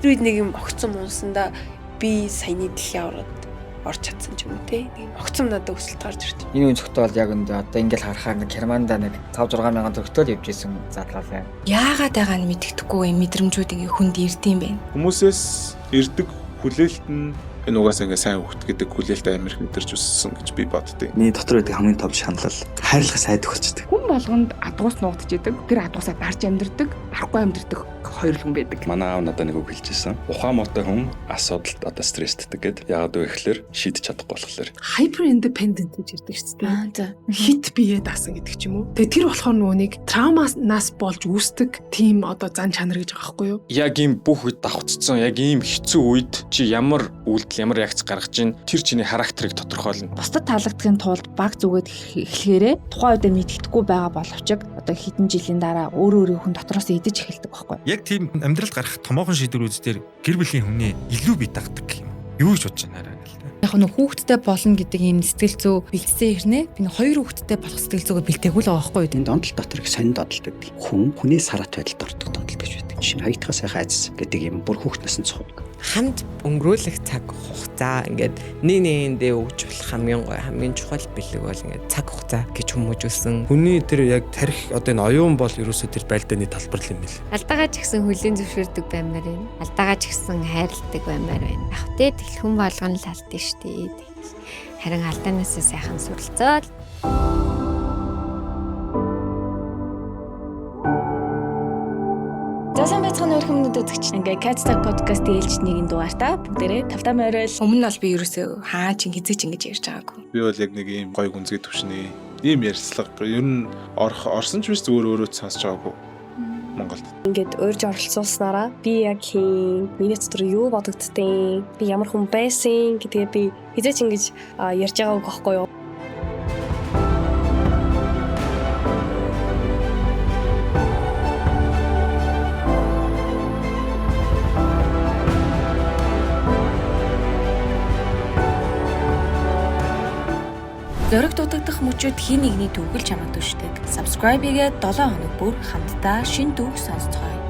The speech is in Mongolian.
Тэр үед нэг юм огцом унсандаа би саяны дэлхийн аваргад орж чадсан ч юм уу те. Нэг юм огцом надад өсөлт гарч ирж. Энэ үн цогтол яг үндэ одоо ингээл харахаар нэг Германда нэг 5 6 мянган төгрөгтэй л явж исэн задлаа байна. Яагаад байгаа нь мэддэхгүй юм мэдрэмжүүд ингээ хүнд ирдэм байх. Хүмүүсээс ирдэг хүлээлт нь энэ угаасаа ингээ сайн хөвгт гэдэг хүлээлт амар их мэдэрч өссөн гэж би боддیں۔ Миний дотор байдаг хамгийн том шаналл хайрлах сайд болчдөг. Хүн болгонд адгуус нуугдчихэдэг. Тэр адгуусаа дарж амьдэрдэг, дарахгүй амьдэрдэг хоёр л хүн байдаг. Манай аав надад нэг үг хэлжсэн. Ухаан муутай хүн асуудалд одоо стрессддэг гэд. Яагаад вэ гэхээр шийдэж чадахгүй болохоор. Hyper independent гэж ярьдаг шүү дээ. За. Хит бие даасан гэдэг ч юм уу. Тэгээ тэр болохоор нөгөө нэг травманаас болж үүсдэг тийм одоо зан чанар гэж байгаа байхгүй юу? Яг ийм бүх үед давхцсан, яг ийм хэцүү үед чи ямар үйлдэл, ямар реакц гаргаж ийн тэр чиний характерыг тодорхойлно. Бусдад таалагдахын тулд баг зүгээд эхлэхээрээ тухайн үедээ мэддэхгүй байгаа боловч одоо хэдэн жилийн дараа өөрөө өөрийнхөө хүн дотроос идэж эхэлдэг байхгүй. Яг тийм амьдралд гарах томоохон шийдвэрүүд дээр гэр бүлийн хүний илүү бие дагдаг юм. Юу гэж бодож байна арай гэл. Яг нь хүүхэдтэй болно гэдэг ийм сэтгэл зүй бэлдсэн хэрнээ би хоёр хүүхэдтэй болох сэтгэл зүгээ бэлдээгүй л байгаа байхгүй юу. Энэ донтол дотор их сонин донтолт байдаг. Хүн хүний сараат байдалд ордог донтолт гэж байдаг. Жишээ нь хаягдхаа сайхан айдас гэдэг юм бүр хүүхд насанд цуудаг. Хамт өнгөрөөлөх цаг хугацаа ингээд нэг нэгэндээ өгч болох хамгийн гоё хамгийн чухал бэлэг бол ингээд цаг хугацаа гэж хүмүүжүүлсэн. Хүний тэр яг тарих одоо энэ оюун бол ерөөсөө тэр байлдааны талбар юм бэл. Алдаагаа ч гэсэн хүлийн зөвшөөрдөг баймаар байна. Алдаагаа ч гэсэн хайрладаг баймаар байна. Яг тэ тэгэл хүн болгоно л алдсан шүү дээ. Харин алдаанаас сайхан суралцаад. За сайн байцгаана уу хүмүүст үзэгч. Ингээ Cat Talk podcast ээлжид нэгэн дугаартаа бүгдээрээ тавтаа морил. Өмнө нь бол би ерөөсөө хаа ч хизээч ингэж ярьж байгаагүй. Би бол яг нэг ийм гоё гүнзгий төвшний ийм ярьцлага ер нь орох орсон ч биш зүгээр өөрөө сонсож байгаагүй. Монголд. Ингээд урьж оролцуулснараа би яг хин, миний дотор юу бодогддیں، би ямар хүн байсан гэдгээ би хизээч ингэж ярьж байгаагүй байхгүй юу? Зориг дутагдах мөчөд хин нэгний төвгөл чамайг түшдэг. Subscribe хийгээд 7 хоног бүр хамтдаа шинэ түүх сонсцгоё.